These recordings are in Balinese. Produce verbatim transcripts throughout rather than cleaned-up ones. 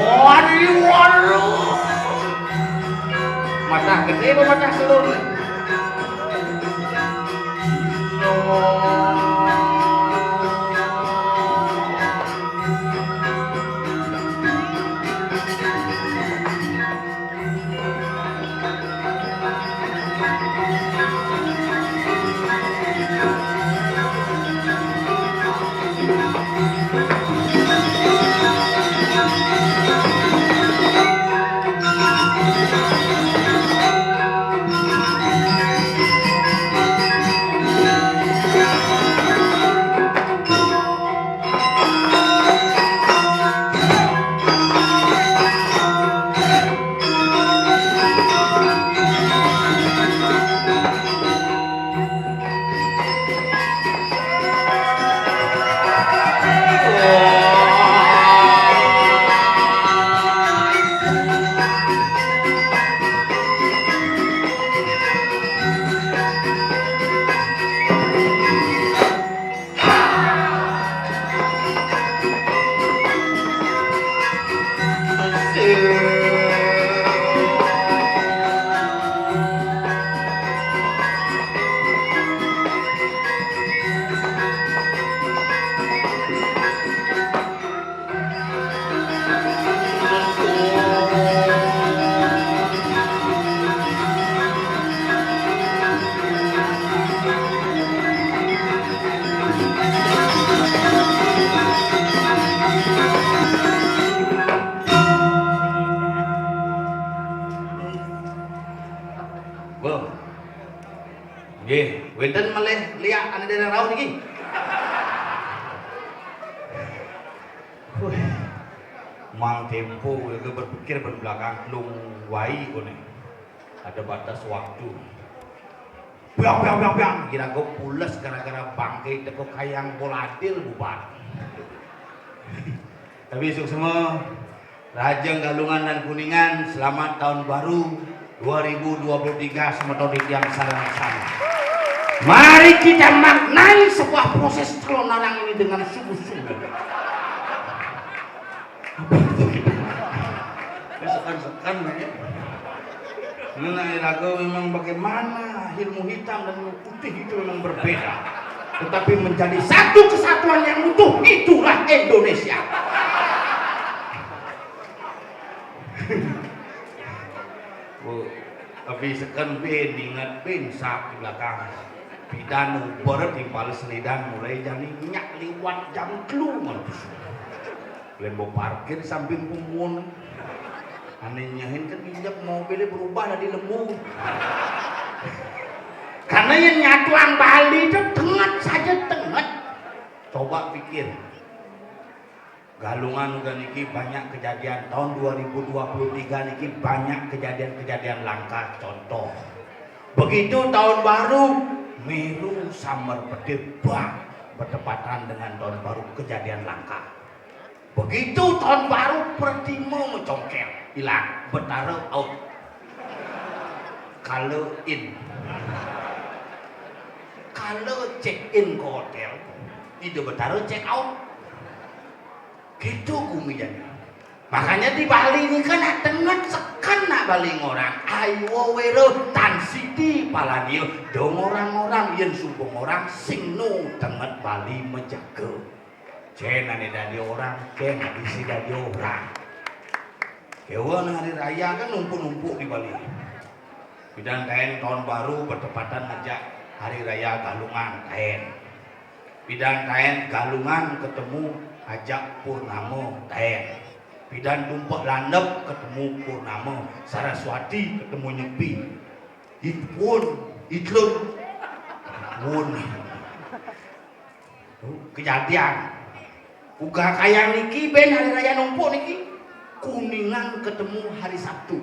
Waduh, waduh. Matah gedé apa matah selur nih? Wah. Nggih, wénten malih liak ané daerah rauh niki. Wih, mang tempo ya, berpikir ban belakang telung wai koné. Ada batas waktu. Biang, biang, biang, biang. Kira gua pules gara-gara bangké teko kayang boladil bubar. Tapi suksma, Rajeng Galungan dan Kuningan, selamat tahun baru dua ribu dua puluh tiga, semeton titiang sareng sami. Mari kita maknai sebuah proses calonarang ini dengan sungguh-sungguh. Sekan-sekan ya. Ini nah, iraga memang bagaimana ilmu hitam dan ilmu putih itu memang berbeda. Tetapi menjadi satu kesatuan yang utuh, itulah Indonesia. Bu, tapi sekan bin ingat bin sak di belakang. Pidan uber timpal selidan mulai jani nyak liwat jam telu ngantos. Lembo parkir samping pemun. Ané nyehin kan injak mobilnya berubah dari lembu. Karena yang nyatuang Bali itu tenget saja tenget. Coba pikir. Galungan uga niki banyak kejadian. Tahun dua ribu dua puluh tiga niki banyak kejadian-kejadian langka. Contoh, begitu tahun baru, Meru sambar pedih, bang, bertepatan dengan tahun baru, kejadian langka. Begitu tahun baru, Pertimo mencongkel, hilang, Betara out. Kala in. Kala check in ke hotel, Ida Betara check out. Gitu kumian. Makanya di Bali ini kan nak tenget seken nak Bali ngorang. Ayo wero tan siti palania dong orang-orang yen sumpung orang sing nu tenget Bali menjaga. Cen ane dadi orang, cen ane si dadi orang. Kewan hari raya kan numpuk-numpuk di Bali. Pidan taen tahun baru bertepatan ngejak hari raya Galungan taen. Pidan taen Galungan ketemu ajak Purnama taen. Pidan tumpek landep ketemu Purnama, Saraswati ketemu Nyepi. It pun, itlun. Pun. Kejadian. Uga kayang niki bén hari raya numpuk niki. Kuningan ketemu hari Sabtu.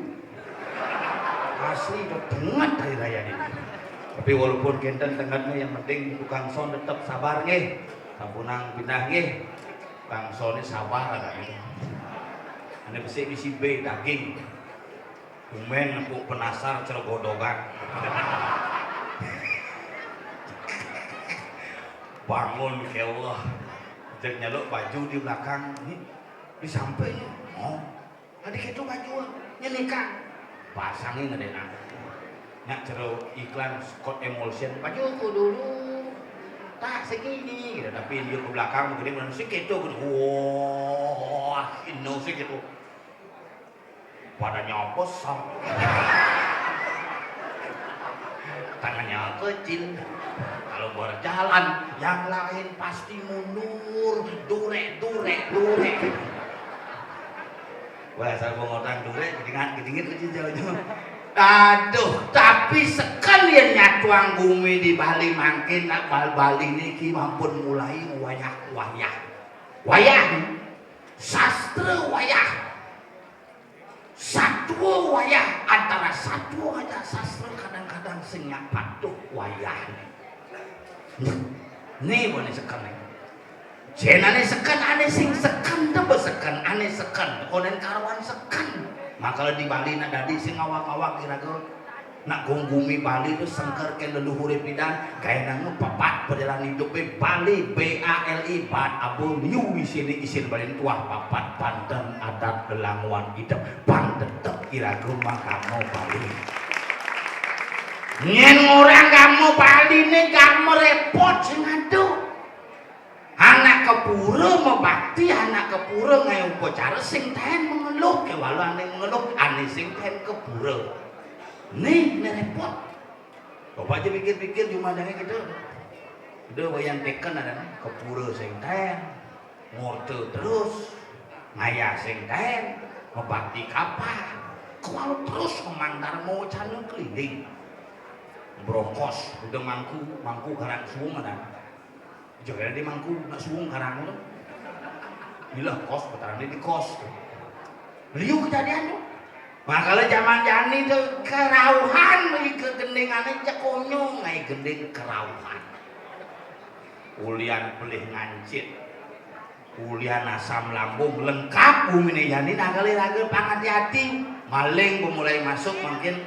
Asli, dah tenget hari raya niki. Tapi walaupun kénten tengetnya, yang penting tukang son tetep sabar nggih. Sampunang pindah nggih. Tukang son ini sabar ada. Ini besi, besi bé daging. Umén nempuk penasar cerogodogan. Bangun ke Allah. Jek nyeluk baju di belakang. Ini disampainya. Oh. Tadi itu baju nyenika. Pasangin ngedenan. Nyak cero iklan Scott Emulsion. Bajuku dulu. Tak segini gitu. Tapi dia ke belakang begini, sik itu gitu. Wah, ini sik itu. Padanya apa, sok? Tangannya kecil. Kalau berjalan, yang lain pasti mundur. Durek, durek, durek. Wah, asal ngotang durek, gedingan, gedingin kecil jauh-jauh. Aduh, tapi sekalian nyatuang gumi di Bali mangkin, nak Bal-, Bali niki mampun mulai wayah-wayah. Wayah, sastra wayah. Satua wayah, antara satua aja sastra kadang-kadang sing nyak patuh wayahné. Nih, boleh seken nih. Jén ané seken, ané sing seken, tebé seken, ané seken, konen karuan seken. Makala di Bali nak dadi sing awak-awak iraga. Nak gong gumi Bali tu sengker kén leluhuré pidan, gaénanga papat pajalan idupé Bali, B A L I, bat aba liu isiné isin Bali tuah papat banten adat lelanguan idep pang tetep iraga magama Bali. Nyén ngorang gama Bali né gama répot sing ada. Anak ka pura mabakti, anak ka pura ngaé upacara, sing taén mengeluh, kéwala ané mengeluh, ané sing taén ka pura. Nih, né répot. Coba aja pikir-pikir jumah dangé kita. Udah wayan teken ada nih, ka pura sing taén, ngorta terus, ngayah sing taén, mabakti kapah. Kéwala terus mantar mawacana keliling. Brokos, udah mangku, mangku karang suung ada. Jagané di mangku, nak suung karang tu. Bila kos, petarané di kos. Liu kejadian tu. Makala jaman jani tu kerauhan, beli ke gendingané cekonyong, ngai gending kerauhan. Ulian pelih ngancit. Ulian asam lambung lengkap guminé jani, nangkal iraga pang ati-ati. Maling pemulai masuk mungkin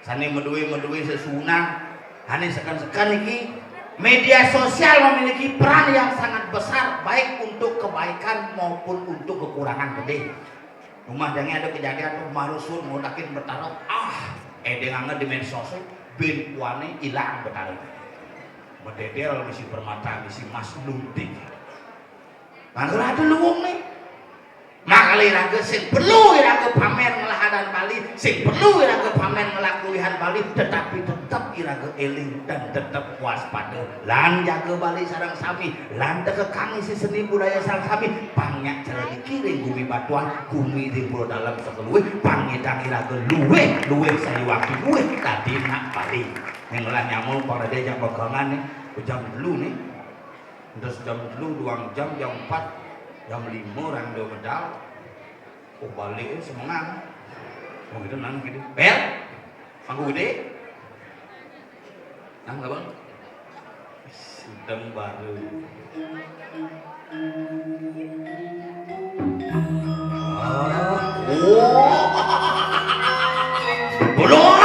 sané madué-madué sesuunan. Ané seken-seken niki, media sosial memiliki peran yang sangat besar baik untuk kebaikan maupun untuk kekurangan gedé. Rumah dangé ada kejadian tuh marusun ngodakin Betara. Ah, édénganga di medsos, bin kuané ilang Betara. Mededel misi permata, misi emas lunting. Mangga ada luung nih. Makala iraga sing perlu iraga pamer ngelah adat Bali, sing perlu iraga pamer ngelah keluihan Bali, tetapi tetep iraga éling dan tetep waspada. Lan jaga Bali sareng sami, lan tekekang isi seni budaya sareng sami, pang nyak cara dikiring gumi batuan, gumi di Pulo Dalem sakeluih, pang nyidang iraga luwih, luwih saliwaktu luwih, dadi nak Bali. Ning ngelah nyamul pang rada jak bekengan nih, jam telu nih. Terus jam telu, duang jam, jam empat, jam lima orang dia medal. Oh, balik eh, semengan. Oh, gitu nang gitu. Bel, mangku gedé. Nang apa? Sidang baru. Oh. Bulung.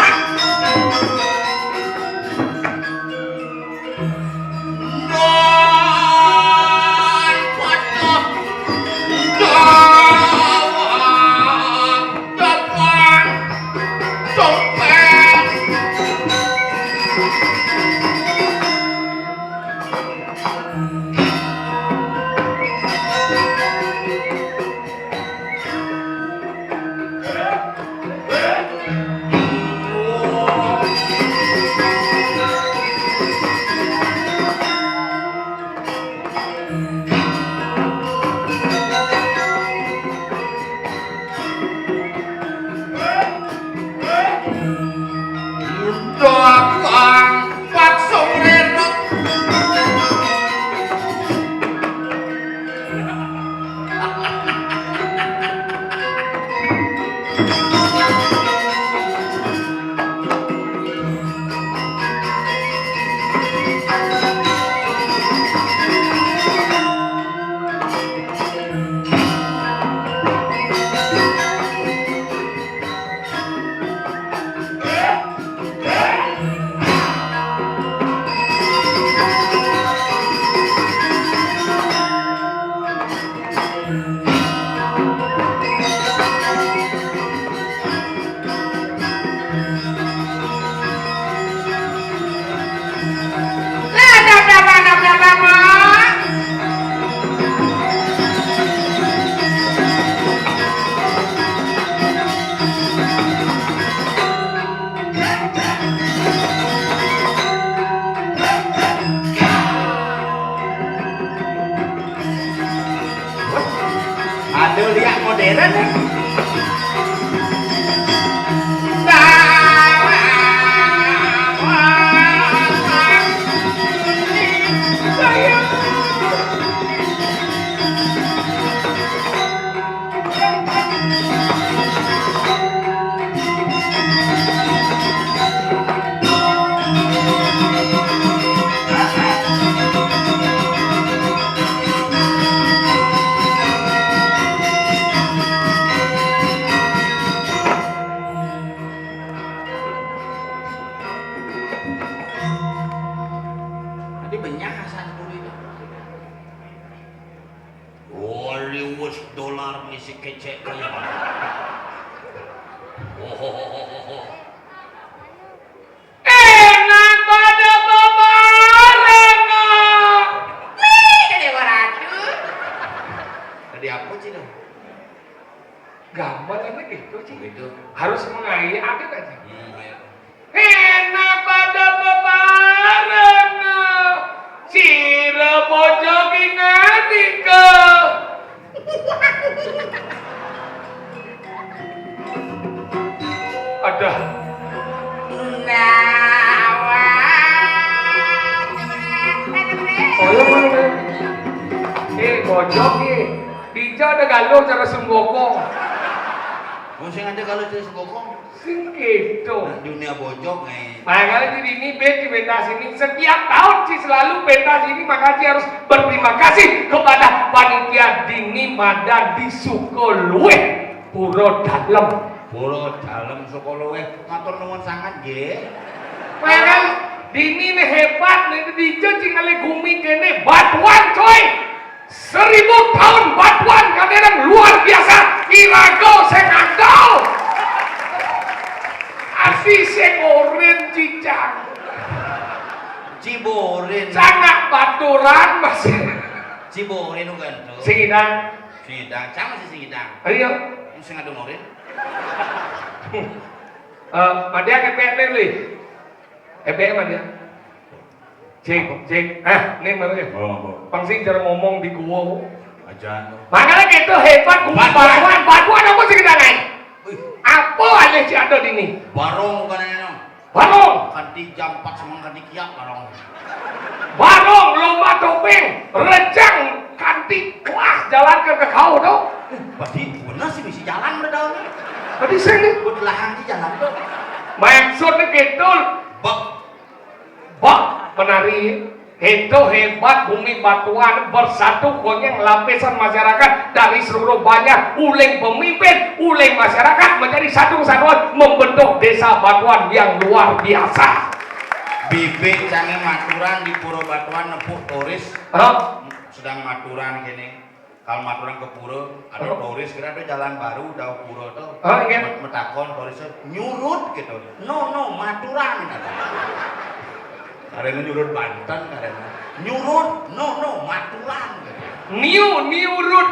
Riak modern, eh. Tadi benyah asal dulu itu. Wali wis dolar ngisi kecek kaya. Oh. Enak pada bebarengan. Wih, ka Déwa Ratu. Tadi apa sih dong? Gambarannya gitu, Ci. Gitu. Harus mengayak aja. Hmm, ayo. Enak pada bebarengan. Sira bojo ki ngadika. Ada. Nah, wah. Oh, iya, iya, iya. Eh, bojok, eh. Dija ada galuh cara Sun Gokong. Oh, sing ada galuh cara Sun Gokong. Sing gitu. Nah, dunia bojok, eh. Makanya di ini, Ben, di pentas ini, setiap tahun sih selalu pentas ini, makanya harus berterima kasih kepada panitia Dini Madan di Sukoluwih, Pura Dalem. Pura Dalem, Sukoluwih. Matur nuwun sangat, nggih. Makanya Dini ini hebat, nih, di Jejing kali gumi kene, batuan, coy. Seribu tahun batuan kadang luar biasa. Iraga sing andal. Ati sing oren, cicang. Ciborin. Cangak baturan, Mas. Ciborin, bukan tuh. Sing idang. Sing idang. Cang masih sing idang. Ayo. Sing adu morin. Eh, Madya ngepek nih, Li. Ngepek, Madya. Cek, cek. Ah, ini mana ya? Oh, apa? Pang sing cara ngomong di gua. Ajan. Makanya gitu hebat, gua. Batuan. Batuan, batuan apa sing kita naik? Wih. Apa aja sih ada di ini? Barong bukan ini, no. Barong. Kanti jam empat semang kanti kiap, barong. Barong, lomba topeng, rejang, kanti, wah, jalan ke, ke kau, tuh. Pasti bener sih, bisa jalan, udah tahu nih. Tadi saya nih. Udah lahan di jalan, tuh. Maksudnya gitu. Bak. Bak, penari. Itu hebat, bumi batuan bersatu, konyang lapisan masyarakat dari seluruh banjar, uling pemimpin, uling masyarakat menjadi satu kesatuan, membentuk desa batuan yang luar biasa. Bibik cange maturan di Pura Batuan nepuk turis. Hah? Sedang maturan kene. Kalau maturan ke pura, ada turis, kira ada jalan baru, ada pura tuh. Oh, iya. Met-, metakon turis, "Nyurut," gitu. "No, no, maturan," kata. Karena nyurut Banten, karena, "Nyurut, no, no, maturan," gitu. Niu, niurut.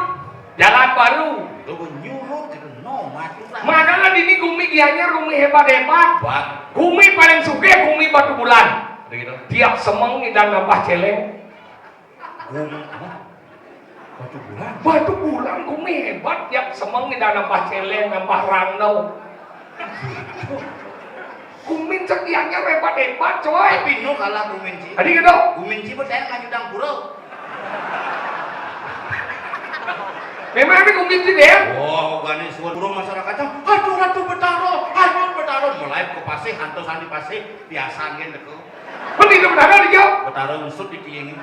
Jalan baru. Tuh, nyurut gitu. "No, maturan." Makanya di ini gumi Gianyar, gumi hebat-hebat. Bat. Gumi paling sugih, gumi Batu Bulan. Ada gitu. Tiap semeng ngidang nambah celeng. Gumi, apa? Batu Bulan. Batu Bulan gumi hebat, tiap semeng ngidang nambah celeng, nambah rangno. Gumin sekiannya hebat-hebat, coy. Tapi no kalah Gumin Ci. Tadi gitu. Gumin Ci percaya ngajudang pura. Memang ini Gumin Ci deh. Wah, bukannya suara burung masyarakatnya. "Aduh, aduh, Betaro, aduh, Betaro." Mulai ke pasih, hantu sandi pasih, biasa angin deko. Bener, bener, dijawab. Betara ngusut di tiang.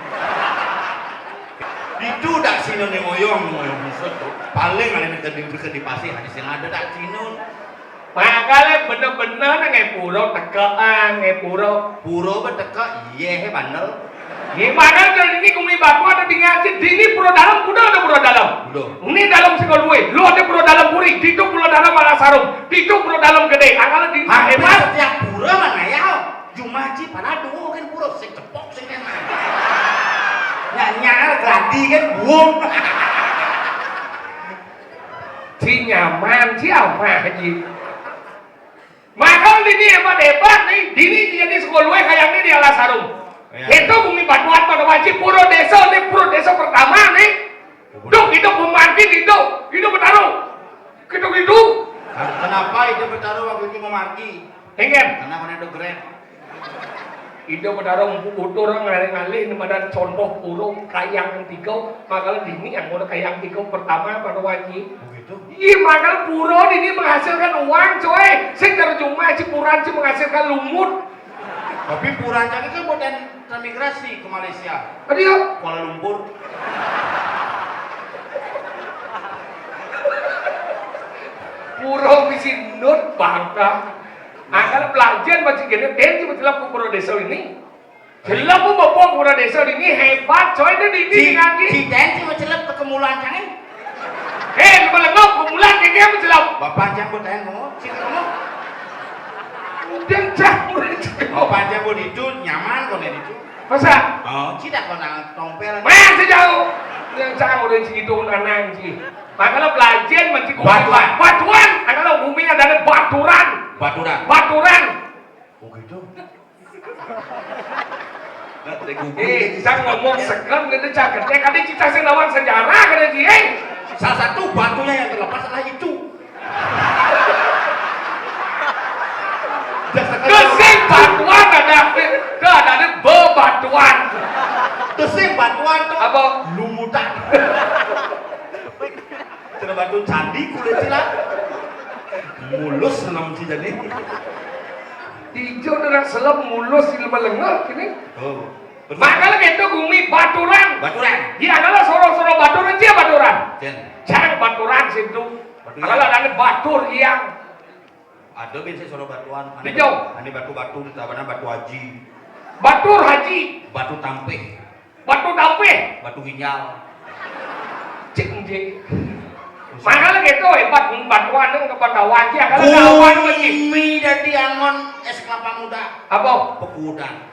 Itu dak sino ne ngoyong, ngoyong ngusut tuh. Paling ada yang di, di pasih, hadis yang ada dak sino. Makanya bener-bener nang ngepuro tekean, ngepuro. Puro beteke, iye, bandel. Gimana kalau ini gumi batu ada di ngaji? Di ini Pura Dalem, udah ada Pura Dalem. Udah. Ini Dalem Singolue, lu ada Pura Dalem Puri, di itu Pura Dalem Alas Harum, di itu Pura Dalem Gede. Angkala di Hampir hebat. Setiap pura mana ya? Jumaji pada dua kan pura, sing cepok, sing enak. Nyanyi gladi kan buang. Si nyaman, si apa, Haji? Maka di ini hebat-hebat nih, di ini jadi Singolue kayaknya di Alas Harum. Iya. Itu gumi batuan pada wajib pura desa, ini pura desa pertama nih. Duh, itu pemangkin itu, itu Betara Mana ada Grab? Indo Betara Empu Butur ngalih-ngalih madan contoh pura Kayang Tiga, makala dini anggota Kayang Tiga pertama pada waji. Begitu. Iya, makala pura dini menghasilkan uang, coy. Sing terjemah cipuran ci menghasilkan lumut. Tapi pura cang itu buatan transmigrasi ke Malaysia. Aduh. Kuala Lumpur. Pura misi nut bangka. Angkal belajar macam gini, dan cuma celap ku pura desa ini. Celap ku bapak pura desa ini hebat, coy, itu di ini Ci, lagi. Ci, dan cuma celap ke kemulan, cang, eh? Eh, melengok, kemulan, kayak apa celap? Bapak cang ku tanya, ngomong, ci, ngomong. Udah, cang, udah, cang. Bapak cang ku di itu, nyaman kok di itu. Masa? Oh, ci dah kau nang tompel. Mana sejauh? Yang cang udah segitu nanang, ci. Makanya belajar, macam batuan. Batuan. Makanya bumi ada baturan. Baturan. Baturan. Oh, gitu. Eh, bisa ngomong sekrem gitu, cak gede. Kadang cita sing lawan sejarah, kadang, ci, eh. Salah satu batunya yang terlepas adalah itu. Dasar Kesing batuan ada, ada, ada bebatuan. Kesing batuan tuh apa? Lumutan. Kena batu candi kulit sila. Mulus senam ci jadi. Ijo dengan selem mulus ilmu lengah kini. Oh. Makanya itu bumi baturan. Baturan. Iya, adalah sorong-sorong baturan, dia baturan. Jen. Jangan baturan situ. Baturan. Kalau ada batur yang ada biasa sorong batuan. Ane Dijau. Ane batu-batu di tabanan batu haji. Batur haji. Batu tampih. Batu tampih. Batu ginjal. Cik, cik. Makanya gitu, hebat batuan itu ke batuan, ya, kalau kawan lagi. Bumi dari angon es kelapa muda. Apa? Pekudan.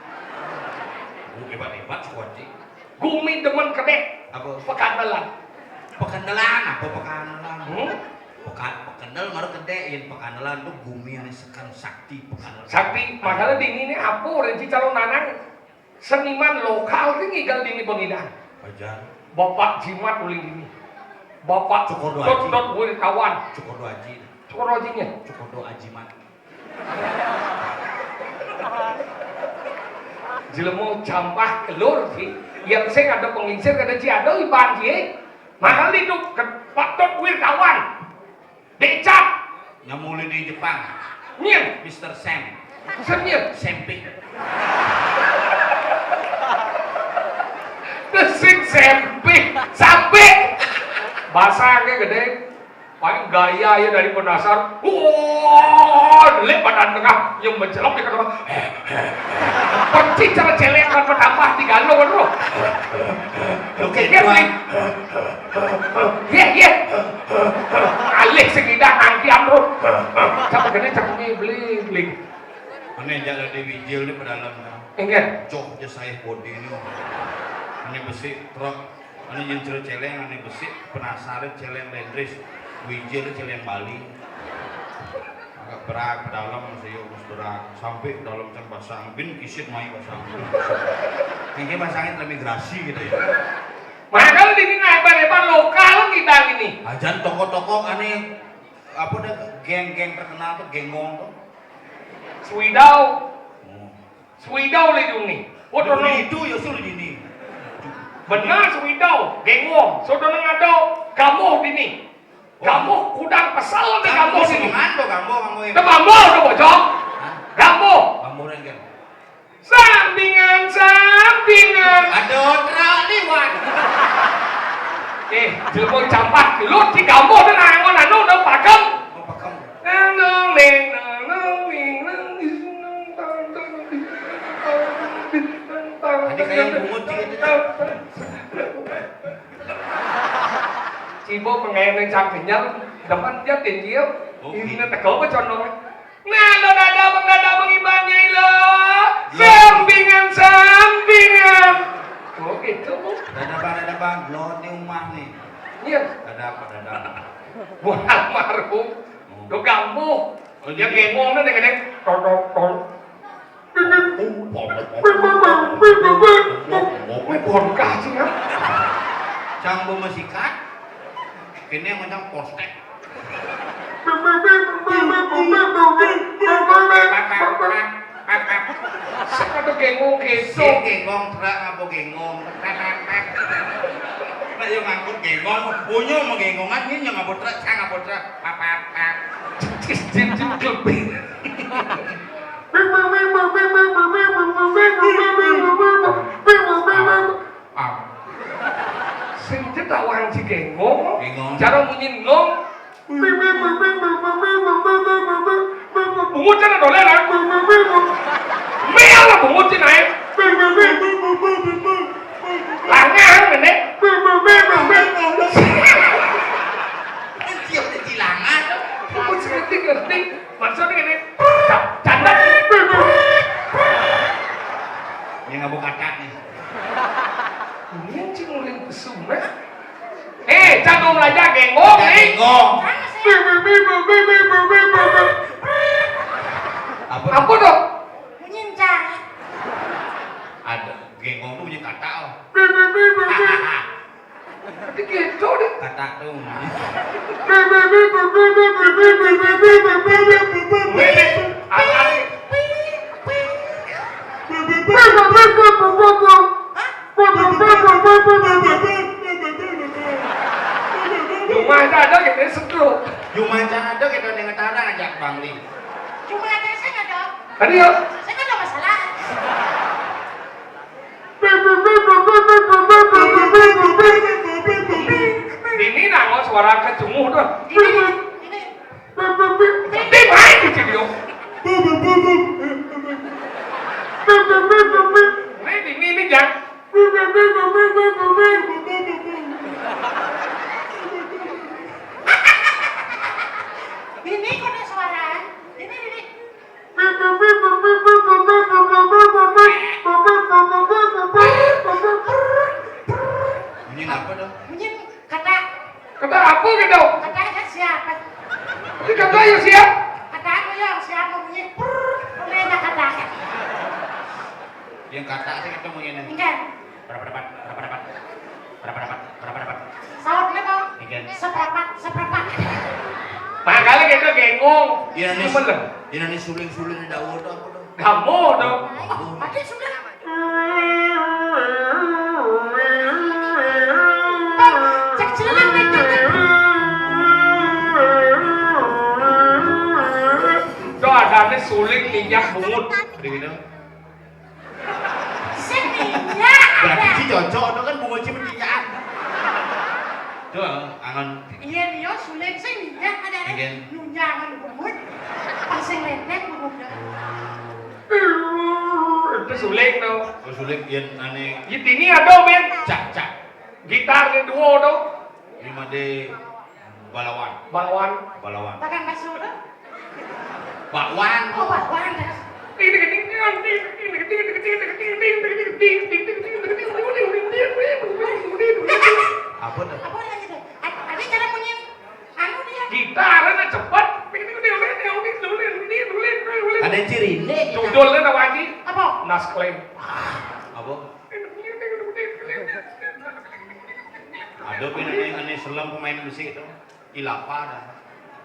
Oh, hebat-hebat sih, Wan, ci. Gumi demen kedek. Apa? Pekandelan. Pekandelan, apa pekandelan? Hmm? Pekan, pekendel baru kedek, yang pekandelan tuh gumi yang sekan sakti pekandelan. Sakti, makanya dini ini apa, Renci calon nanang seniman lokal ini ngigal dini pengidan. Aja. Bapak Jimat uling dini. Bapak Cukur Dot Haji. Dot Wirtawan. Cukur Dot Haji. Cukur Hajinya. Cukur Dot Haji Mat. Jelema campah kelur sih. Yang sing ada pengingsir kada ci ada iban ci. Mahal itu ke Pak Dot Wirtawan. Decap. Nyamuli di Jepang. Nyir. Mister Sam. Sam nyir. Sempi. Desik sempi. Sampi. Basangnya gede. Paling gaya ya dari penasar. Wah, delik badan tengah yang mencelok di kedua. Percis cara celek akan bertambah di galon, bro. Oke, iya, Tuan. Iya, iya. Alih sing indah nangkian, bro. Sama gini cakungnya beli, beli. Mana yang jalan di Wijil ni pedalam dah. Enggak. Cok je saya bodi ni. Ini besi truk. Ini nyencil celeng, ini besi penasaran celeng lendris. Wijil celeng Bali. Agak berat, dalam saya Gus berat. Sampai dalam can basang bin kisit mai basang. Ini basangnya transmigrasi gitu ya. Makanya di sini hebat-hebat lokal kita ini. Ajan toko-toko aneh apa dah geng-geng terkenal tuh gengong tuh. Swidau. Oh. Swidau le duni. Waduh, duni itu ya sulit ini. Benar swidau, gengong. Sudah ngadau kamu dini. Kamu kudang pesel di kamu sini. Kamu kamu kamu. Itu kamu tuh bocok. Kamu. Kamu kan. Sampingan, sampingan. Aduh, terak liwat. Eh, jelma campah, lu di kamu tuh nangon anu udah pakem. Oh, pakem. Nanong ning nanong ning nang. Ada kayak bungut gitu. Cibo pengen yang cak kenyal, depan dia tinggi. Oh, ini gitu. Tegak apa condong? Nah, lo dada bang dada bang ibannya ilo. Sampingan sampingan. Oh gitu. Dada bang dada bang, lo di rumah nih. Iya. Dada apa dada? Buat almarhum. Lo ganggu. Oh, dia jadi gengong nih kadang. Tok tok tok. Wih, bongkah sih ya. Cang bu mesikat. Kini yang macam postek. Sing ado gengong gitu. Sing gengong, trek apa gengong? Pep, pep, pep. Nek yo ngangkut gengong, unyu menggengongan, yen yo ngangkut trek, sang ngangkut trek. Pep, pep, pep. Cis, cis, cis, cis. Ah. Sing cedak wong digengong. Gengong. Cara munyi ngong. Bungut cara doleran. Mel bungut sing ae. Lanang ngene. Siap dadi lanang. Bungut sing ngerti-ngerti. Maksudnya ngene. Janda. Ini ngabuk katak nih. Ini cing ulin pesumet. Eh, cang mau belajar gengong, nih. Gengong. Apa? Apa tuh? Bunyi cang. Ada gengong tuh bunyi katak, oh. Berarti gitu deh. Katak tuh. Wih, anak. Hah? Jumah aja ada gitu, setruk. Jumah aja ada gitu, dengan tarang aja, Bang Li. Jumah aja saya nggak ada. Tadi ya? Saya nggak ada masalah. Ini nangos suara kecunguh tuh. Ini, ini. Ini main di sini, yo. Ini, ini, ini, Jang. Ini kok ada suara? Ini, ini. Bunyi apa dong? Bunyi kata. Kata apa gitu? Kata siapa? Ini kata ya siap. Kata apa ya siapa bunyi? Prrr, bunyinya kata. Yang kata sih ketemu ini. Enggak. Berapa dapat? Berapa dapat? Berapa dapat? Berapa dapat? Saut nih, Bang. Iya. Seprapat, seprapat. Makanya kita gengong. Iya, nih. Cuman lah. Iya, nih, suling-suling di daun tuh apa tuh? Kamu tuh. Ayo, pakai suling. Bang, cek celana, cek, cek. Tuh ada nih suling minyak bungut. Udah gitu. Sing minyak. Berarti ci cocok, itu kan bunga ci mendinyakan. Tuh, angon. Iya, dia suling sing minyak, ada, ada. Iya. Nunyangan bungut. Pas sing letek bungut. Itu suling tuh. Oh, suling yen ane. Di sini ada, Ben. Cak, cak. Gitar nih duo tuh. Lima D balawan. Balawan. Balawan. Bakwan bakso tuh. Bakwan. Oh, bakwan. Apa tuh? Apa lagi tuh? Ada cara punya anu dia. Gitar ada cepet. Ada ciri ini. Judulnya apa lagi? Apa? Nas Clay. Apa? Ada pun ini, ini selam pemain musik itu. Ilapa dah.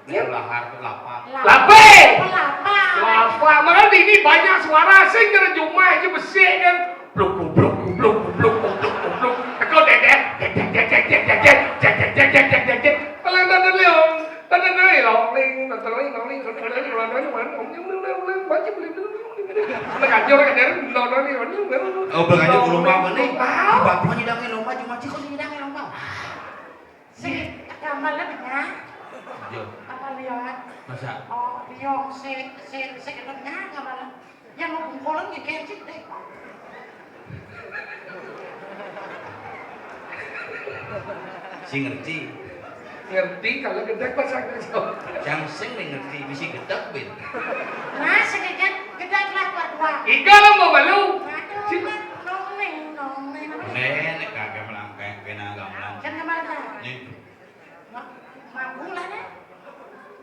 Iya. Lahar tuh lapa. Lape. Lapa. Lapa. Makanya ini banyak suara sing kena jumah aja besi kan. Bluk, bluk, bluk, bluk, bluk, bluk, bluk, bluk, bluk. Teko dedek, dedek, dedek, dedek, dedek, dedek, dedek, dedek, dedek. Kalau tanda leong, tanda leong, ling, tanda leong, ling, tanda leong, tanda leong, tanda leong, tanda leong, tanda leong, tanda leong. Tanda kacau, kan, dari tanda leong, tanda leong. Oh, belakangnya ulung mama nih. Wow. Bapak nyidangnya lomba, cuma ciko nyidangnya lomba. Sik, gamalé benyang. Yo. Apa lihat? Masa? Oh, liong sik, sik, sik itu benyang gamalé. Yang mau bungkulan ya kecil deh. Si ngerti. Ngerti kalau gedek bahasa Inggris. Yang sing nih ngerti, bisi gedek, Bin. Nah, sedikit gedek lah buat gua. Iga lo mau malu. Aduh, si nong ning, nong ning, apa? Nek, nek kagak melangkah, kena agak melangkah. Jangan kemana? Nih. Mampu lah, nih.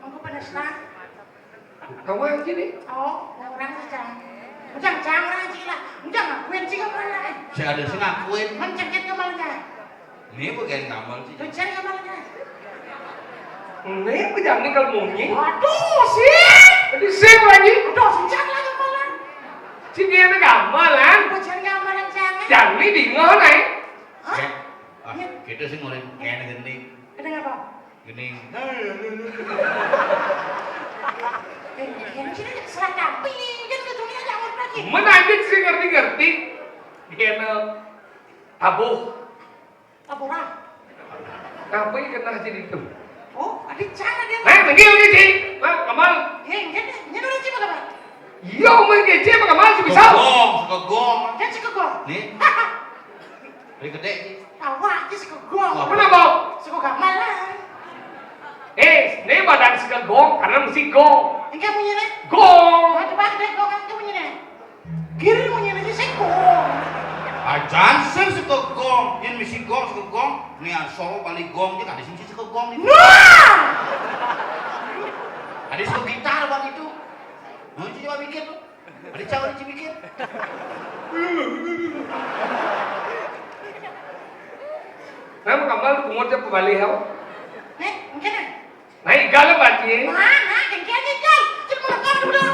Mampu pedes lah. Kamu yang sini? Oh, orang sejam. Ujang, jang orang sini lah. Ujang ngakuin sih kamu lah, eh. Saya ada sih ngakuin. Mencengket kamu lah, eh. Ini bukan kamu sih. Tuh, cari kamu lah, eh. Né, apa jani kalau munyi? Aduh, sih. Jadi sing lagi. Aduh, sing jangan lagi malah. Si dia ada gamelan. Apa jangan gamelan jangan? Jani bingung, né. Hah? Ya. Ah, iya. Kita sih mulai kayak gini. Ada apa? Gini. Eh, yang sini serah tapi kan gitu nih aja mau lagi. Mana aja sih ngerti-ngerti. Dia no. Tabuh. Tabuh orang. Apa yang kena jadi itu? Oh, ada cara dia. Eh, lagi, lagi, Ci. Nah, Kamal. Eh, enggak deh. Ini udah Ci apa? Iya, main kece apa Kamal sih bisa? Gong, suka gong. Kan suka gong. Nih. Dia gede, Ci. Awak aja suka gong. Wah. Kenapa? Suka gamelan. Eh, ini badan suka gong karena mesti gong. Enggak munyi nih. Gong. Maju balik gong kan munyi nih. Kiri munyi nih sih gong. Ajan sing suka gong, yang mesti gong suka gong. Nih asal balik gong dia ada sing suka gong nih. Wah! Ada suka gitar buat itu. Nah, itu coba pikir tuh. Ada cawan di mikir. Nama kambal tu pungut je pebalik kau. Nih, mungkin ah. Naik galam bati. Mana? Kengkeng kengkeng. Cuma kau dulu.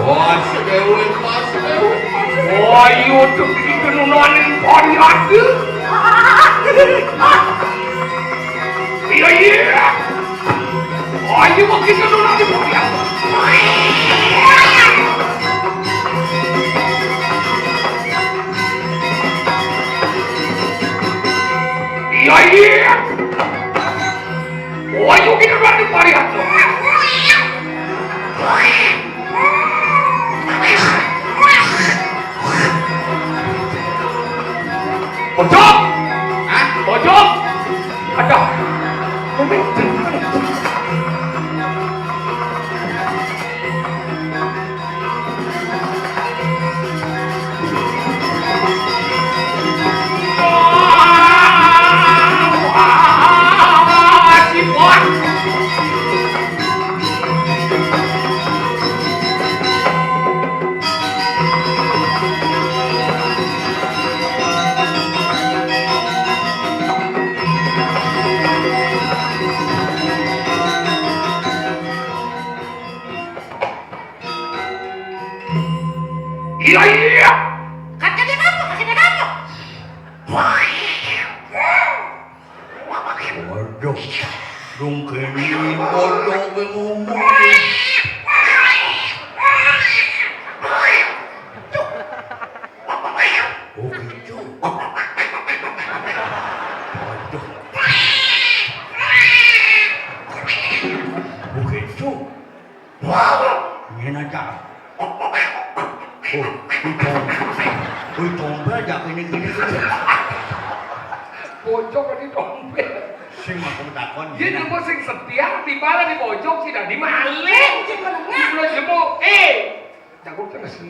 Wah, si Dewi, Mas Dewi, Mas Dewi. Wah, iya, tuh, itu nunanin ponyot, tuh. Iya, iya. Ayo, kita dulu di podium. Iya, iya. Ayo, kita dulu di podium. Pojok! Hah? Pojok! Ada. Iya, iya. Kakeknya apa? Kakeknya apa? Waduh, dong kene bodoh be ngomong. Oh gitu. Waduh. Oh gitu. Ngene aja. Oh, wih, tom-, wih, tombol aja kene-kene. Pojok di tombol. Sing aku takon. Iya, nemu sing setia, di mana di pojok, sih, dah di maling. Sing menengah. Di pulau Jebo. Eh, jago terus.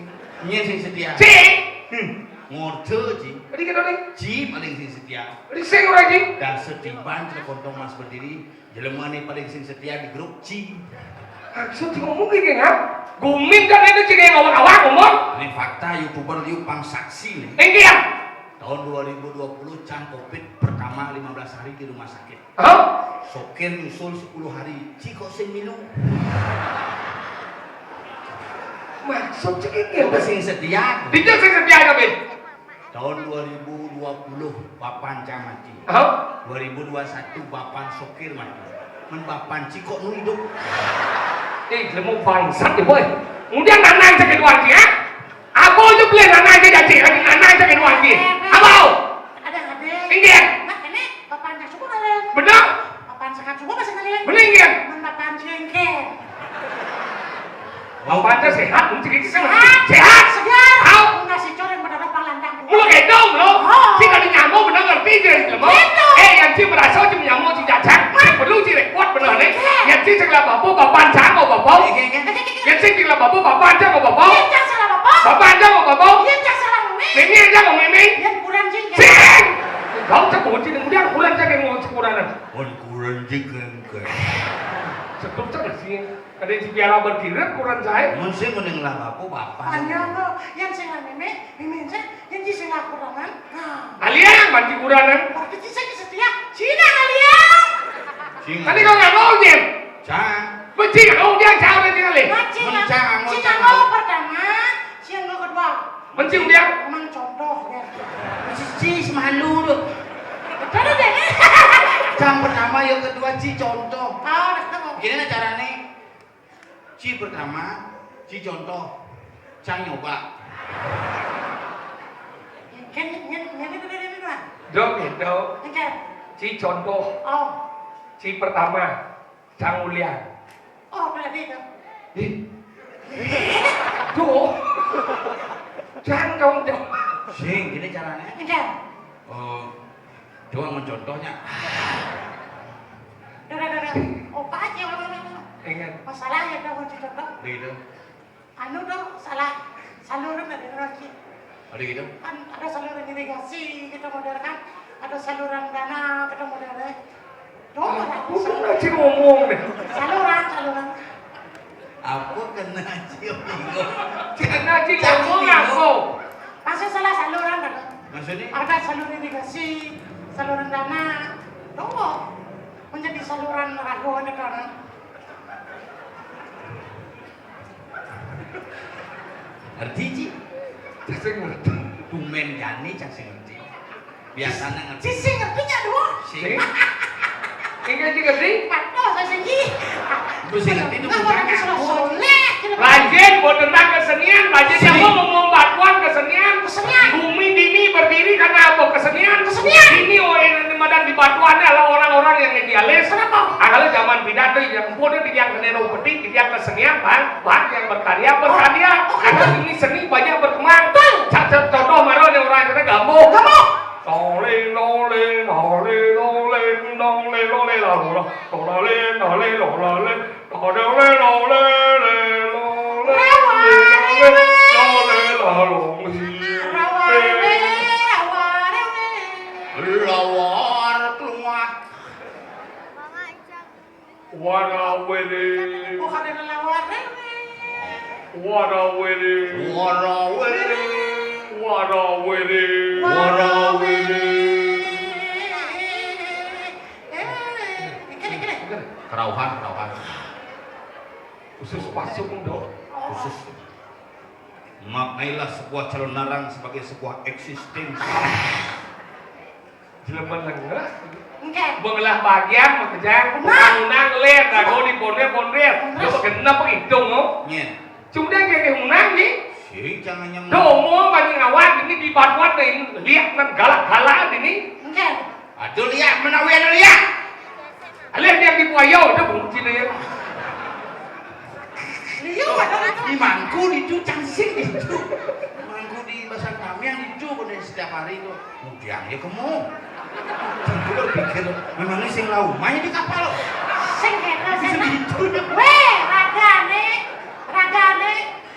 Iya, sing setia. Sing. Hmm. Ngorjo, Ji. Tadi kita nih. Ji paling sing setia. Tadi sing ora, Ji. Dan setiban terkontong Mas berdiri. Jelema nih paling sing setia di grup Ci. Maksud ngomong kayak gini, ha? Gumin kan itu ciri yang awak-awak ngomong. Ini fakta, YouTuber liu pang saksi nih. Tinggi ya? Tahun dua ribu dua puluh cang covid pertama lima belas hari di rumah sakit. Hah? Sokir nyusul sepuluh hari. Ci kok sing milu? Maksud cekikil. Apa sing setia? Dija sing setia kabeh. Tahun dua ribu dua puluh, bapan cang mati. Hah? Dua ribu dua satu, bapan sokir mati. Men bapan ci kok nu idup? Eh, lemu bangsat ni, boy. Kemudian nanai sakit wajah, ya? Apa itu beli nanai aja janji? Nanai sakit wajah. Apa? Ada, ada. Inggih. Nah, ini bapan cang suku kalian. Benar? Bapan sekat suku masih kalian. Benar, inggih. Men bapan cengkeh. Bapak anda sehat, mesti gitu kan? Sehat. Sehat. Segar. Tahu? Enggak sih, Cor, yang benar apa landang. Mulu gedong, lo. Oh. Sing kada nyamuk, benar ngerti je, lo. Gitu. Eh, yang ci merasa ci nyamuk, ci cacak, ci perlu, ci repot, benar nih. Iya. Yang ci segala babu, bapak aja mau babu. Iya, iya, iya. Yang ci segala babu, bapak aja mau babu. Iya, cang salah babu. Bapak aja mau babu. Iya, cang salah mimi. Mimi aja mau mimi. Iya, kurang sih. Sing. Kau cek mau ci, kemudian kurang cek yang mau ci kurang. Oh, kurang cek yang ke. Sebut cek sih. Kada isi piala berkilat, kurang sae. Mun sing mending lah bapu bapan. Hanya lo, yang sing lah meme, meme sing, yang ci sing lah kurangan. Nah. Aliang, mati kurangan. Berarti ci sing setia. Cina aliang. Cina. Tadi kau nggak mau, Jim? Cang. Benci, kau dia cang, dia cang, le. Nah, Cina. Mun cang, mun Cina cang. Lo pertama, Cina lo kedua. Mencium dia? Emang contoh, ya. Ci, ci, semalu tu. Betul deh. Cang pertama, yang kedua, ci contoh. Oh, betul. Gini nah carane. Ci pertama, ci contoh. Cang nyoba. Kan, kan, kan itu dari itu, Bang. Dok, ya, dok. Kan. Ci contoh. Oh. Ci pertama. Cang ulian. Oh, berarti itu. Ih. Tuh. Cang dong, dong. Sing, gini caranya. Enggak. Oh, coba mencontohnya. Dora, dora. Opa aja, orang, orang, orang. Ingat. Masalah ya, dong, mencontoh. Begitu. Anu dong, salah saluran dari lagi. Ada gitu? Kan ada saluran irigasi kita model kan, ada saluran dana kita model. Dong, aku kena aja ngomong deh. Saluran, saluran. Aku kena aja bingung. Kena aja ngomong aku. Masa salah saluran kan? Maksudnya? Ada saluran irigasi, saluran dana. Dong, menjadi saluran ragu ada kan? Ngerti, Ci? Cak sing ngerti. Tumen jani cak sing ngerti. Biasanya ngerti. Ci sing ngerti nya dua. Sing. Sing. Ingat juga, Ci. Patuh saya sing, Ci. Terus sing ngerti itu bukan aku. Soleh. Rajin, boten kesenian, rajin. Sing. Yang mau ngomong batuan kesenian. Kesenian. Bumi dini berdiri karena apa? Kesenian. Kesenian. Ini, oh, ini madan di batuannya adalah orang-orang yang idealis. Kenapa? Kalau zaman pidato yang pun di yang kena peti, di yang kesenian, bang. Bang yang berkarya, berkarya. Oh, oh, karena ini seni banyak berkembang. Betul. Cak, cak, contoh mara ni orang kena gambuh. Gambuh. Lole, lole, lole, lole, lole, lole, lole, lole, lole, lole, lole, lole, lole, lole, lole, lole, lole, lole, lole, lole. Lawar keluar. Warawiri. Bukan ada lawar. Warawiri. Warawiri. Warawiri. Warawiri. Eh, kene, kene. Kerauhan, kerauhan. Khusus pasung dong. Khusus. Maknailah sebuah calon narang sebagai sebuah eksistensi. Jelema nengah. Enggak. Mengelah bagian, makejang, unang-unang, ler, rago di ponder-ponder. Terus. Lu genep hitung, lo. Nyen. Cuma dia kayak unang nih. Sing, jangan nyem. Domo banyak awak ini dibuat-buat nih, lihat nang galak-galak ini. Enggak. Aduh, lihat, menawi anu lihat. Alih dia di buaya, udah bunyi dia. Liu, ada itu. Di mangku itu, cangsing itu. Mangku di pasar kami yang itu, udah setiap hari itu. Kemudian ya kamu. Jadi berpikir, memangnya sing laumanya di kapal? Sing kena, bisa sing gitu. Weh, ragane, ragane,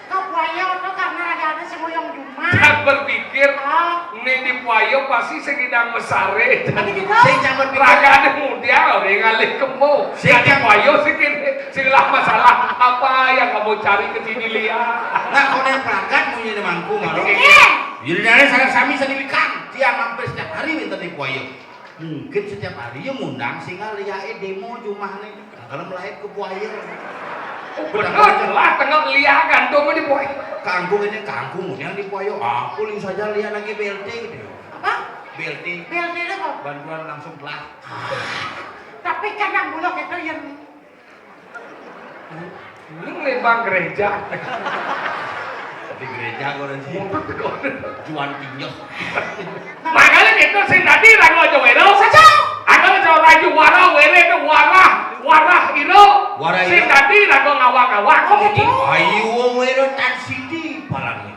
ke buaya itu karena ragane sing uyang jumah. Jangan berpikir, ah. Ini di buaya pasti sing idang mesare. Ada gitu? Sing jangan berpikir. Ragane mudian, ora ngalih kemo. Sing jadi jangan buaya sing kene, sing lah masalah. Apa yang kamu cari ke sini, Lia? Nah, kau yang berangkat, punya di mangku, malu. Iya. Jadi dari sana sami sendiri kan, dia mampir setiap hari minta di buaya. Mungkin setiap hari ya ngundang sing liae demo jumahne. Nah, kalau melahir ke buaya. Oh, bener lah, tengah liakan dong ini, boy. Kanggo ini, kanggo yang di Puayo. Aku liu saja lihat lagi B L T gitu ya. Apa? B L T. B L T itu apa? Bantuan langsung telah. Tapi kan yang bulog itu yang Ini lembang gereja. Di gereja kok nanti. Juan tinjau. Makanya gitu, sing tadi ragu aja wero. Saja. Ada aja ragu wara, were itu wara, wara iro. Wara iro. Sing tadi ragu ngawak-ngawak. Oh, gitu. Ayo, wero tan sidi palangnya.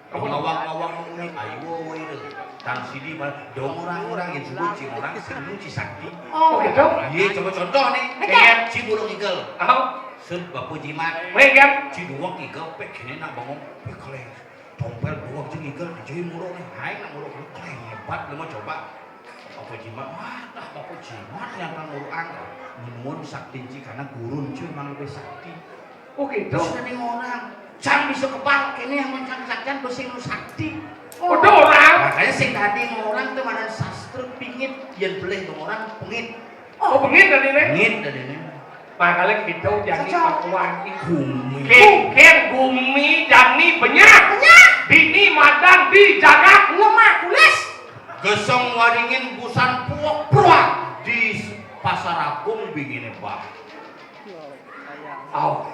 Ngawak-ngawak ngomongnya, ayo, wero. Tan sidi malah dong orang-orang yang sebut si orang sing lu ci sakti. Oh, gitu. Iya, coba contoh nih. Oke. Kayak si burung igel. Apa? Sun bapu jimat. Weh, kan? Si duwek igel, pek gini nak bengong, pek keleng. Tompel duwek jeung igel, dijai muruk nih. Hai, nak muruk lu keleng hebat, lu mau coba. Bapu jimat, wah, dah bapu jimat yang kan muruk angka. Menuun sakti ci karena gurun cuy emang lebih sakti. Oh, gitu. Terus ada orang, cang bisa kepal, ini yang mencang saktian, besi nu sakti. Oh, ada orang. Makanya sing tadi orang tuh mana sastra pingit, yang boleh orang pengit. Oh, pengit tadi nih. Pengit tadi nih. Makanya kita jadi Saja. Pakuan. Gumi. Kengkeng gumi jani benyah. Benyah. Dini madan di jagat. Lemah tulis. Geseng waringin busan puak pruak di pasar agung bingine bah. Au.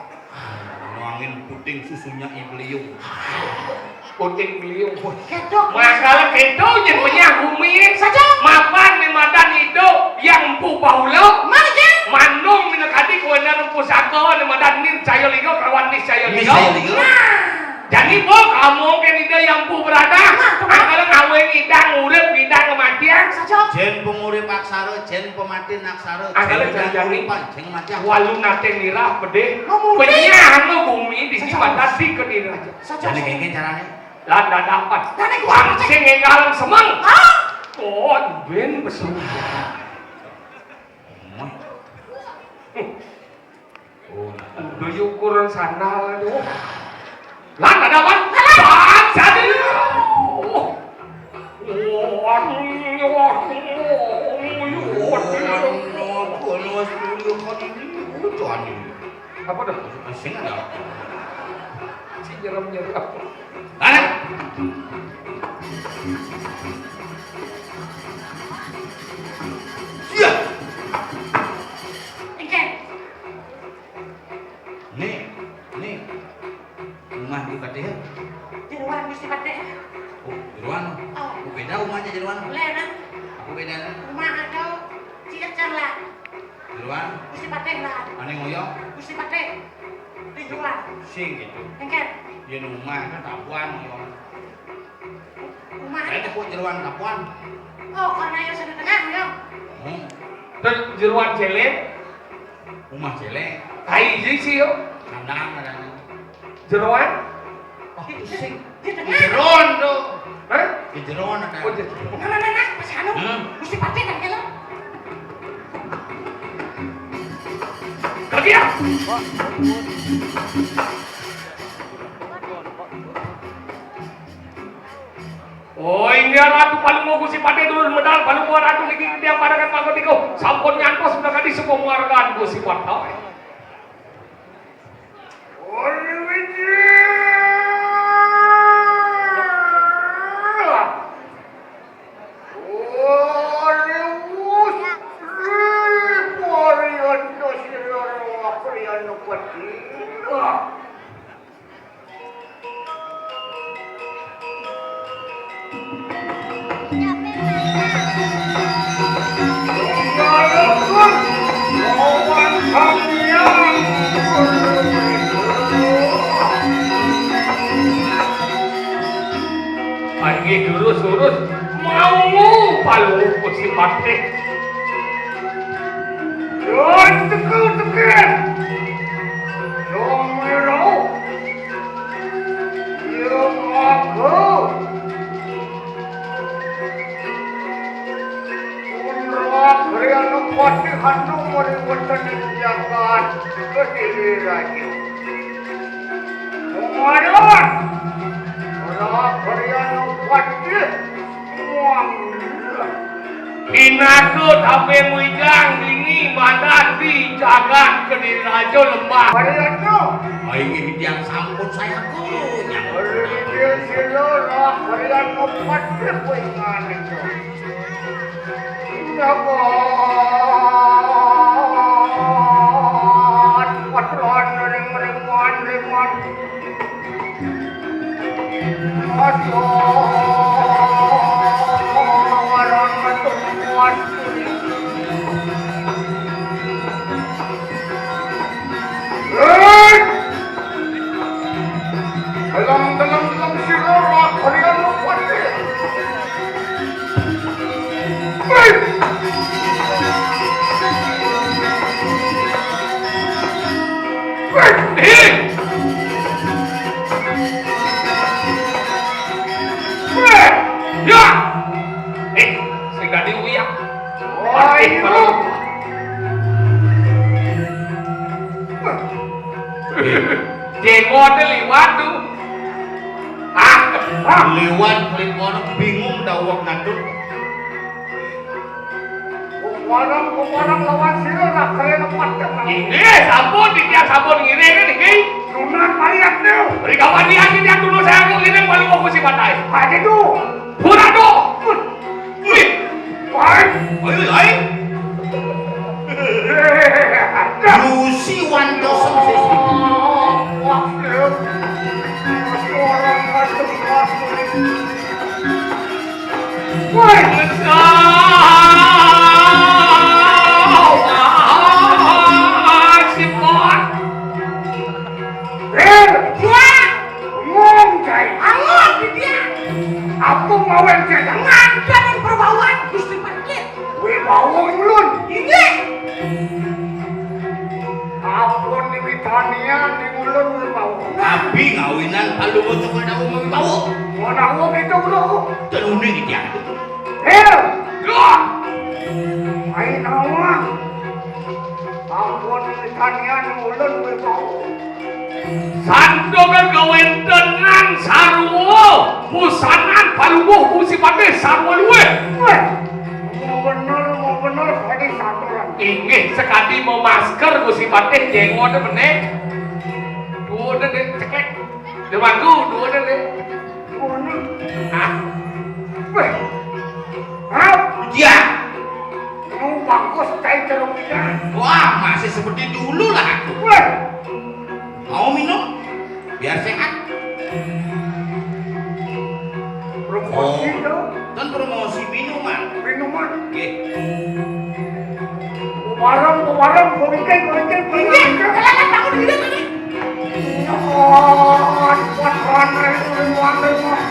Anu angin puting susunya ibeliung. Puting beliung. Kedok. Masalah gitu jeung benyah bumi. Saja. Mapan ni madan ido yang empu bahula. Mana, Jen? Mandung mina kadi kuena empu saka ni madan nir caya liga kelawan nis caya liga. Nis caya liga. Nah. Jadi, Bok, kamu kan ida yang empu berada. Nah, tuh. Angkara ngaweng idang urip, idang kematian. Saja. Jen pengurip aksara, jen pemati naksara, Angkara jen idang jani-jani. Uripan, jen matian. Walu nate nirah pedih. Mamurti. Benyah anu bumi di Saja. Sibatan di kediri aja. Saja. Jadi kayak gini caranya. Landa dapat. Tane ku Wang sing ngenggalan semeng. Hah? Oh, ben besul. Hmm. Oh, nah. Udah yuk ukuran sandal aduh. Lah, ada apa? Bangsa ini. Oh. Waduh, waduh, waduh, waduh. Apa dah? Sing ada. Si nyeram-nyeram. Mana? Iya. Engke. Nih, nih. Rumah di Patih. Jeroan Gusti Patih. Oh, jeroan. Oh. Oh, beda rumahnya jeroan. Boleh, Nang. Aku beda, Nang. Rumah ada, cik Ecer lah. Jeroan. Gusti Patih lah. Ane ngoyo. Gusti Patih. Di jeroan. Sing gitu. Engke. Dia rumah kan tabuan ngoyo. Rumah. Saya tepuk jeroan tabuan. Oh, karena yang sudah tengah, ya. Hmm. Terus jeroan celeng. Rumah celeng. Kai ji sih, yo. Kandang ada. Jeroan? Oh, pusing. Di tengah. Di jeroan tuh. Hah? Di jeroan ada. Oh, di jeroan. Nah, nah, nah, nah, masih anu. Hmm. Mesti pakai kan, kalau? Kerja. Oh, inggih Ratu Palungguh Gusti Patih dulur medal Palungguh Ratu niki titiang parekan mangkotiko sampun nyantos menakadi sebuah penghargaan Gusti Patih. Inggih durus-durus mau Palungguh Gusti Patih. Yon tekel-tekel. Yon merauh. Iya, maka. Pun Kriana Patih hantu mari wonten ing jagat Kediri Raja. Kumayan, Kriana Patih muang. Pinaka tabe mujang dini. Mana di jagat Kediri Raja Lembah. Hari itu. Ai, ini tiang sampun saya ku. Hari itu sila lah, hari itu empat ribu ingat itu. Jagat, patuhan ring ringan, ringan. Aduh, orang ketemuan. Hei! Dalam, dalam, dalam sira ora kalian lupa. Hei! Hei! Hei! Hei! Ya! Eh, sing dadi uyah. Wah, patih itu. Kalau jengote liwat tuh. Ah, ah. Liwat, liwat, bingung daweg ngadeg. Warang, warang lawan sira ra keren empat kan. Inggih, sampun, titiang sampun ngiring niki. Nunas pariat niku. Rika pariat titiang dulu saya ngiring malu aku si patai. Aja tuh. Pura tuh. Wih. Wih. Wih, wih, wih. Lusi wantosan sesri. Wah, ya. Orang macam apa ini? Woi. Wah, si Pot. Eh, wah. Ngomong, Jai. Alon di dia. Aku mau yang jangan. Jangan berbauan, Gusti Parkir. Wibawa ulun. Ini. Ampun, di Britania, di ulun wibawa. Abi ngawinan palu untuk menawa wibawa. Menawa itu, bro. Tenuni di dia. Hel. Loh. Main awang. Ampun, di Britania, di ulun wibawa. Santokan kawentenan sarwa, busanan paluwuh Gusti Patih sarwa luwih. Weh, mau bener, mau bener, tadi satu lagi. Inggih, sekadi memasker Gusti Patih, jengote meneh. Duwune, Dik, ceklek. Dia mangku, duwune, Dik. Duwune. Ah. Weh. Hah? Iya. Lu bagus, cai jeruk ikan. Wah, masih seperti dulu lah aku. Weh. Mau minum? Biar sehat. Promosi. Oh, dong. Kan promosi minuman. Minuman. Oke. Bareng, bareng, gua bikin, gua bikin, gua bikin. Iya, silakan, Pak, udah bikin tadi. Oh, kuat banget, minuman, minuman.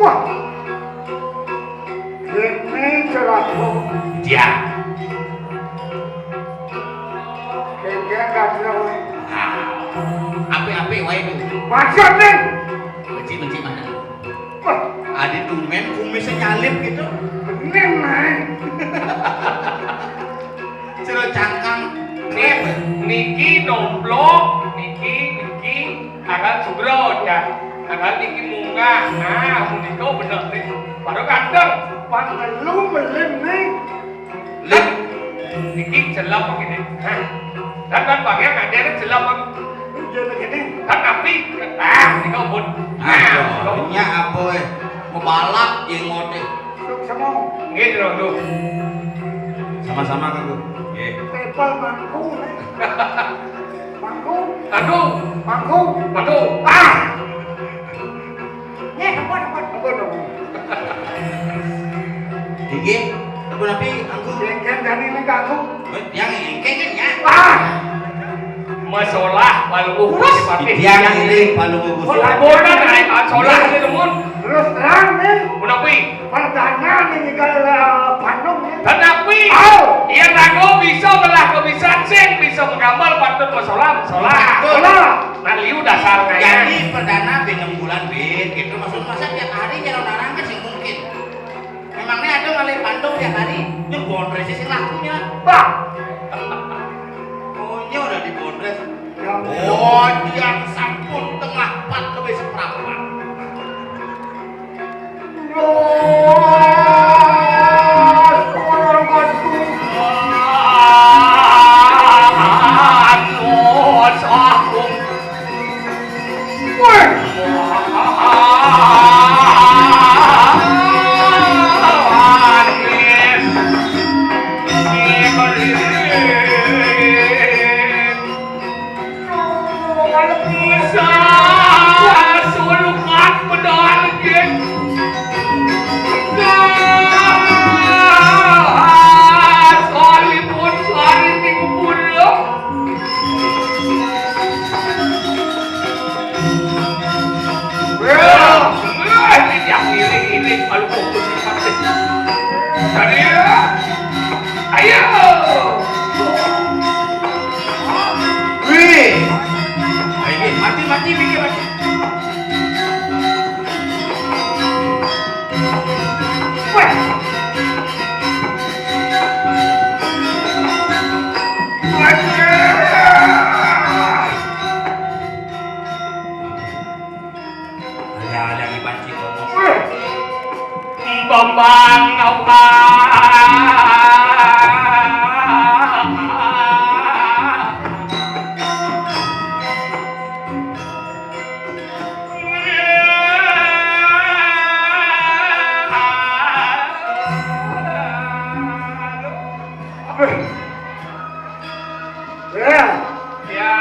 Wah. Ini celaka. Dia. Kengkeng gajah, weh. Nah, ape-ape wae tuh. Maksud, nih. Benci, benci mana? Wah. Adi tumen kumisnya nyalip gitu. Bener, Nay. Sira cangkang. Nih, niki nomplok, niki, niki. Akan sugro, ya. Akan niki munggah. Nah, menika bener nih. Baru ganteng. Pang telu melim nih. Lip. Niki celep begini. Nah. Dan, dan bagian ada ini celep. Iya, begini. Dan tapi, nah, nika pun. Nah, nah, nika. Nya apa, eh? Mebalak jengote. Sukses. Nggih, Jero, tuh. Sama-sama, Kanggo. Nggih. Tepal mangku. Mangku. Aduh. Mangku. Aduh. Ah. Nggih, ampun, ampun. Ampun, ampun. Inggih, ampun, api, Angku. Engken jani ini, Angku. Eh, yang engken kan ya? Ah. Masalah paluwuh Gusti Patih. Tiang ini paluwuh Gusti Patih. Boten, ai, masalah ini, mun. Terus terang nih. Mun apa? Perdana nih, kalau, eh, Bandung nih. Tetapi, ayo. Yen aku bisa ngelah kebisan sing bisa mengamal pantun masalah, masalah. Betul. Masalah. Kan liu dasar kaya. Jadi perdana bintang bulan, Bin, gitu. Maksud masa tiap hari nyalon orang kan sing mungkin. Memangnya ada ngalih pandung tiap hari? Nyebon resi sing lakunya. Bah! Oh, ini udah dibondres. Ya. Oh, dia sampun tengah empat lebih seperempat. Sulungan pedal gin. Nah, salipun sari minggu pulo. Wah, ini yang ini, ini kalau mau sifat. Jadi ya, ayo. Wih. Ayo, mati, mati, mikir, mati. Weh. Weh. Ada, ada di panci ngomong. Bambang apa? Ya. Ya.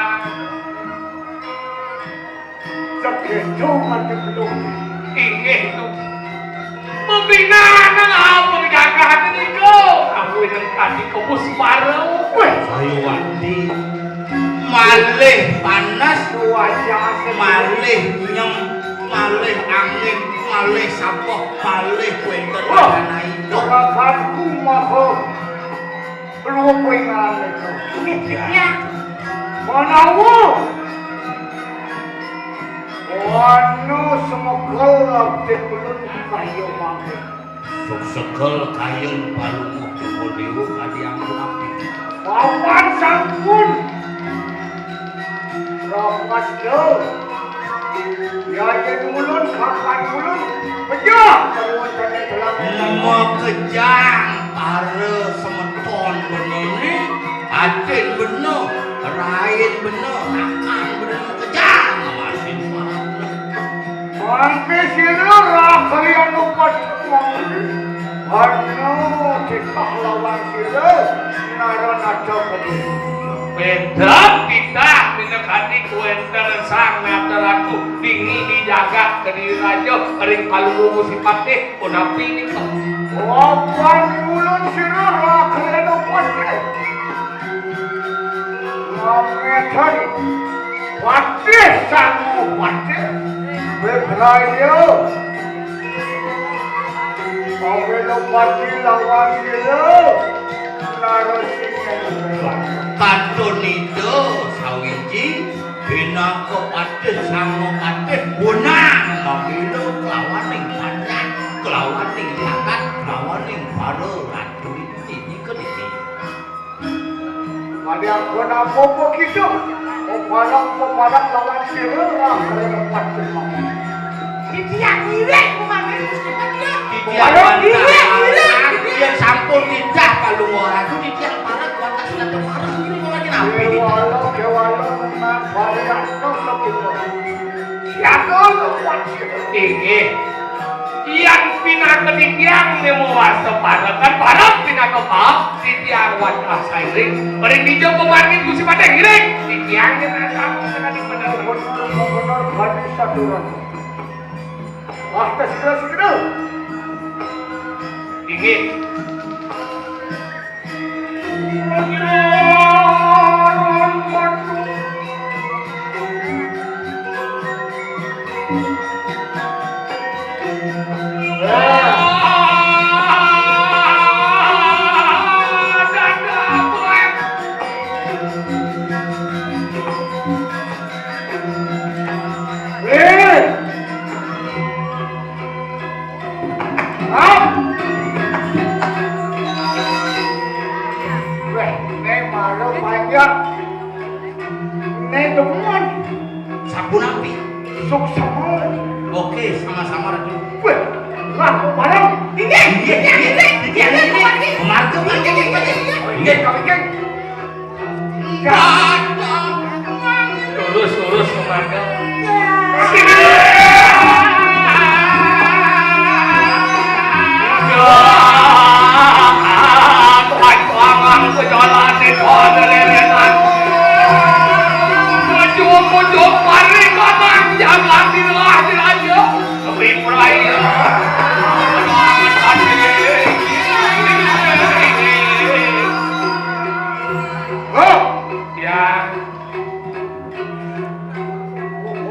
Segitu mati belum. Inggih, Tu. Membina nang apa gagah niku? Awinang kadi kebus baru. Weh, saya wati. Malih panas, wajah asli. Malih nyem, malih angin, malih sampah, malih wénten. Wah, anak itu. Juraganku maha lupa ingalan itu. Ini dia. Menawa. Wanu semekel abdi kulun kayu mangke. Suk sekel kayun palunguh dewa-dewa kadi ampun abdi. Papan sampun. Rapas yo. Ya yen ulun kapan ulun. Pejah. Makejang para semeton benene, atin bena, rain bena, rakan bena, makejang masin para. Mangke sira rakrian upat mangke. Anu titah lawan sira naranata kediri. Pedang titah minakadi kuwenten sang nata ratu dingin di jagat kediri raja ring palungguh Gusti Patih. Punapi nika? Wapan ulun sira rakrena patih. Ngametan patih sangu patih. Bebraya. Pawena patih lawan sira. Narasing. Katonida sawiji. Pinaka patih sanga patih wenang mabela kelawaning panjak, kelawaning jagat, kelawaning para ratu iki nika niki. Madiang pun apa-apa kita, peparak, peparak lawan sira lah kerana patih mabela. Titiang ngiring mangke Gusti Patih. Titiang ngiring, ngiring. Yen sampun titah kalunga ratu, titiang parak wantah sinatep parak ngiring ora dinapi. Kewala, kewala menang varian no sepuluh. Siapa no kuat sira? Inggih. Yan pinaka titiang nemo wasta parak, kan parak pinaka parak, titiang wantah sairing. Mering dija pamargin Gusti Patih ngiring. Titiang yen asam sekali bener. Bener, bener, bani saturan. Wah, tes, tes, tes. Inggih. Suksma. Oke, sama-sama, Ratu. Weh, lah, bareng. Inggih, inggih, inggih, inggih, inggih, inggih. Pemarga, pemarga, pemarga. Inggih, kami, Kang. Lurus, lurus, pemarga. Ya.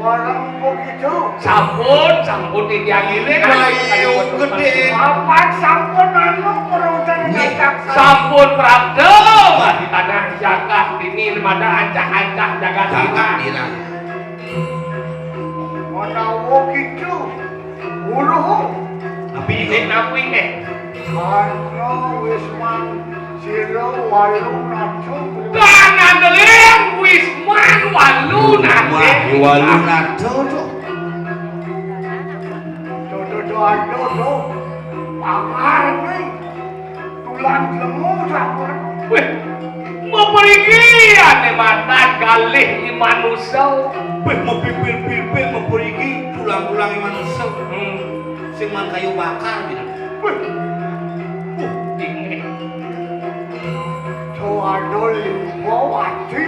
Orang begitu. Sampun, sampun titiang ngiling. Ayo gedé. Papan sampun anu perusahaan. Nggih. Sampun prapta di tanah jagat ini, mada ancak-ancak jagat. Jagat ini. Menawa gitu. Uluh. Napi niku? Napi nggih? Karna Wisman Sira Walunata. Panandeling Wisman Walunata. Wah, Walunata to. Dodo dodo dodo. Pangar kuwi. Tulang lemu sampun. Wih, mapriki ané matan galih i manusa. Wih, mapipil-pipil mapriki tulang-tulang i manusa. Hmm. Sing man kayu bakar gitu. Wih. Uh, inggih. Joano limpo ati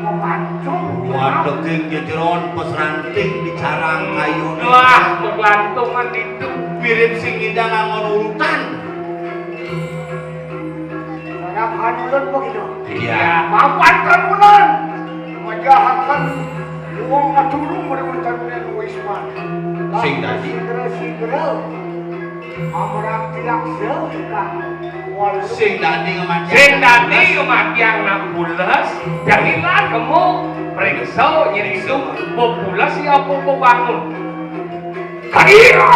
memancung. Wadeking jejeron pas ranting di carang kayuné. Wah, paglantungan itu. Mirip sing ngidang angon urutan. Sareng hanulun begitu. Iya. Mapan kanunan. Majahaken wong madurung mriwon kanunan Wisman. Sing dadi. Sigra-sigra. Amrang tiang sewu kang wolu. Sing dadi ngematiang. Sing dadi ngematiang nak pules, jadilah kemu periksa nyerisu, bepules ya apa bebangun. Kagiro.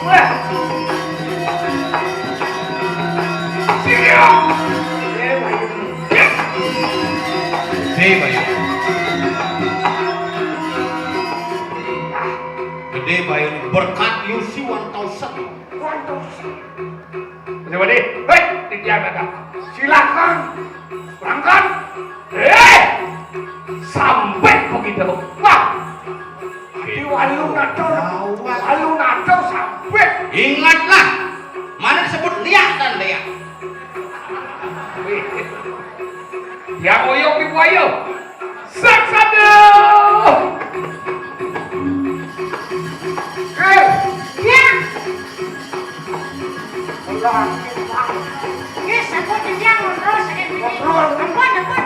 Wah. Sing yo. Gedé bayuné. Gedé bayuné berkat U C one thousand. One thousand. Coba deh. Hei, titiang datang. Silakan. Berangkat. Eh, sampai begitu. Wah. Di Walunata. Walunata sampai. Ingatlah, mana disebut liak dan liak. Yang oyok di buaya. Saksada. Hei. Ya. Nggih, sampun titiang ngobrol saking mriki. Ngobrol. Ampun, ampun.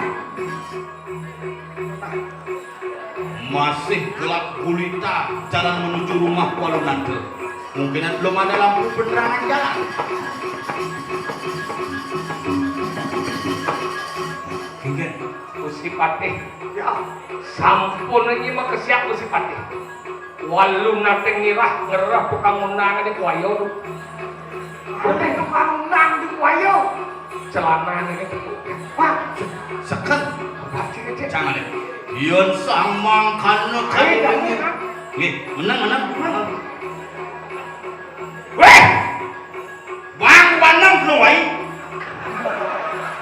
Masih gelap gulita jalan menuju rumah Walunata. Mungkinan belum ada lampu penerangan jalan. Inggih, Gusti Patih. Ya. Sampun niki makesiab Gusti Patih. Walunata ngirah ngerah pekamunangan di kuayo. Ada pekamunang di kuayo. Celana ini. Wah, seken. Jangan ya. Yén sang mangkana kaya ngene. Nggih, meneng, meneng. Wéh! Bang, meneng lho waé.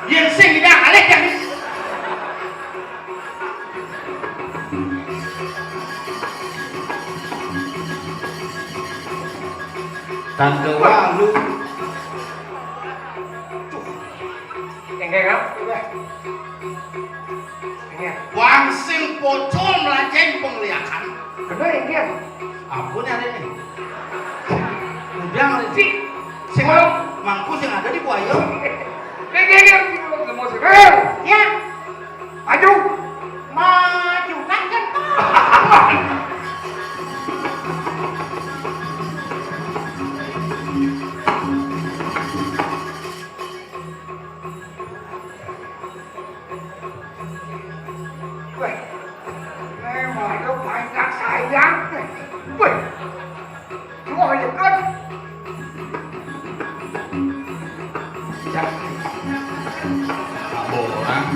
Yén sing ngidang alih ya. Tangga walu. Inggih, Kang. Inggih. Wong sing pocol mlajeng pengliakan. Bener, inggih. Ampun ya, Rin. Udah, Rin. Sing mangku sing ada di buaya. Inggih, inggih. Eh, ya. Maju. Maju kan kentut. Wéh, né malu banyak sayang. Wéh, dua ya kan. Apa orang?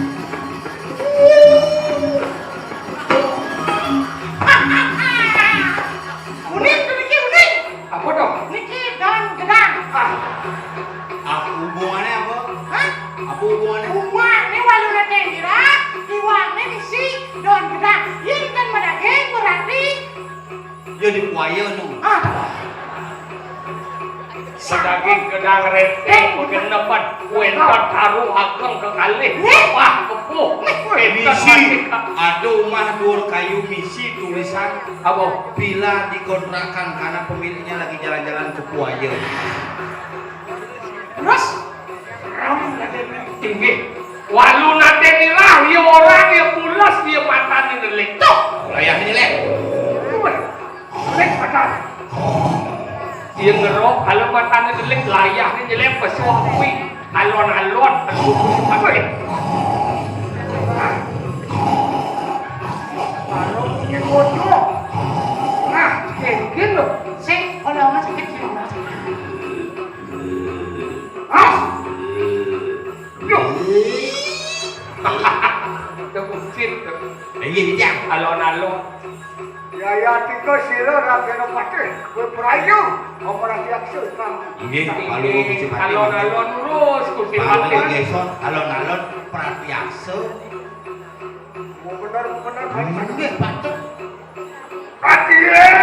Jadi buaya nu. Sedaging gedang renteng, genepan, wénten taruh ageng kekalih. Wah, kepuh. Wénten misi. Ada rumah dua kayu misi tulisan apa? Bila dikontrakan karena pemiliknya lagi jalan-jalan ke buaya. Terus? Inggih. Walu nate nilah, ya orang, ya pulas, ya matane nelik. Tuh, layah nelik. Lek padahal. Dia ngerok, kalau matanya delik, layahnya jelek, pesuh kuwi. Alon-alon, aduh, apa ya? Kalau punya bodoh. Nah, mungkin loh. Sing, kalau orang sakit, sing orang sakit. Ah! Yo. Udah kucit. Iya, iya. Alon-alon. Yaya tiga sila ragena patih, kowe prayu, ora diaksul kamu. Inggih, palu Gusti Patih. Alon-alon terus Gusti Patih. Palu Gusti, alon-alon pratiaksa. Mau bener-bener. Inggih, patut. Patih.